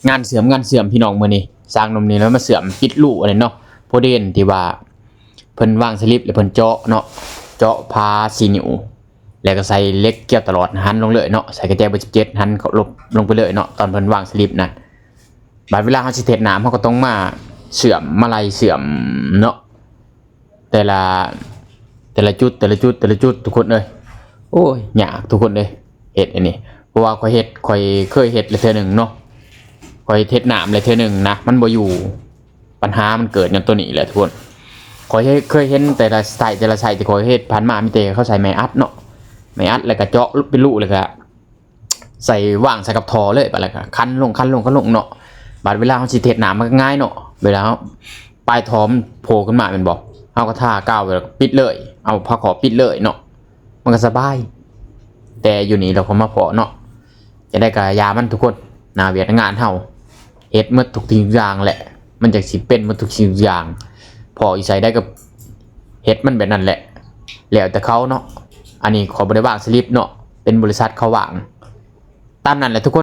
ງານເຊື່ອມ ງານເຊື່ອມພີ່ນ້ອງ ມື້ນີ້ຊ່າງໜຸ່ມນີ້ລາວມາເຊື່ອມປິດຮູອັນນີ້ເນາະ ໂພເດນທີ່ວ່າເພິ່ນວາງສະລິບ ແລ້ວເພິ່ນເຈາະເນາະ ເຈາະພາສີ່ນິ້ວ ແລ້ວກໍໃສ່ເຫຼັກກ້ຽວຕະຫຼອດ ຫັນລົງເລີຍເນາະ ໃສ່ກະແຈເບີສິບເຈັດ ຫັນລົງໄປເລີຍເນາະ ຕອນເພິ່ນວາງສະລິບນະ. ບາດເວລາເຮົາຊິເທດນ້ຳ ເຮົາກໍຕ້ອງມາເຊື່ອມ ມາໄລ່ເຊື່ອມເນາະ ແຕ່ລະ ແຕ່ລະຈຸດ ແຕ່ລະຈຸດ ແຕ່ລະຈຸດ ທຸກຄົນເອີຍ. ໂອ້ຍ ຍາກທຸກຄົນເອີຍ ເຮັດອັນນີ້ ເພາະວ່າຂ້ອຍເຮັດ ຂ້ອຍເຄີຍເຮັດແລ້ວເທື່ອໜຶ່ງເນາະ ຂ້ອຍເຮັດນ້ຳແລ້ວເທື່ອໜຶ່ງນະ ມັນບໍ່ຢູ່ ບັນຫາມັນເກີດຍ້ອນໂຕນີ້ແຫຼະທຸກຄົນ. ຂ້ອຍເຄີຍເຫັນແຕ່ລະໄຊ ແຕ່ລະໄຊທີ່ຂ້ອຍເຮັດຜ່ານມາ ມີແຕ່ເຂົາໃສ່ໄມ້ອັດເນາະ ໄມ້ອັດ ແລ້ວກໍເຈາະເປັນຮູ ແລ້ວກໍ ໃສ່ ວາງໃສ່ກັບທໍ່ເລີຍ ບາດແລ້ວກໍຄັນລົງ ຄັນລົງ ຄັນລົງເນາະ. ບາດເວລາເຮົາຊິເທດນ້ຳ ມັນກໍງ່າຍເນາະ ເວລາເຮົາ ປາຍທໍ່ມັນໂຜຂຶ້ນມາແມ່ນບໍ່ ເຮົາກໍທາກາວ ແລ້ວກໍປິດເລີຍ ເອົາຜ້າຂອບປິດເລີຍເນາະ ມັນກໍສະບາຍ. ແຕ່ຢູ່ນີ້ລາວກໍມາພໍ້ເນາະ ຈັ່ງໃດກໍຢ່າມັນທຸກຄົນ ໜ້າວຽກໜ້າງານເຮົາ ເຮັດໝົດທຸກສິ່ງທຸກຢ່າງແຫຼະ ມັນຈັ່ງຊິເປັນໝົດທຸກສິ່ງທຸກຢ່າງ. ພໍ້ຢູ່ໃສໄດ້ກໍເຮັດມັນແບບນັ້ນແຫຼະ ແລ້ວແຕ່ເຂົາເນາະ. ອັນນີ້ຂ້ອຍບໍ່ໄດ້ວາງສະລິບເນາະ ເປັນບໍລິສັດເຂົາວາງ. ຕາມນັ້ນແຫຼະທຸກຄົນ.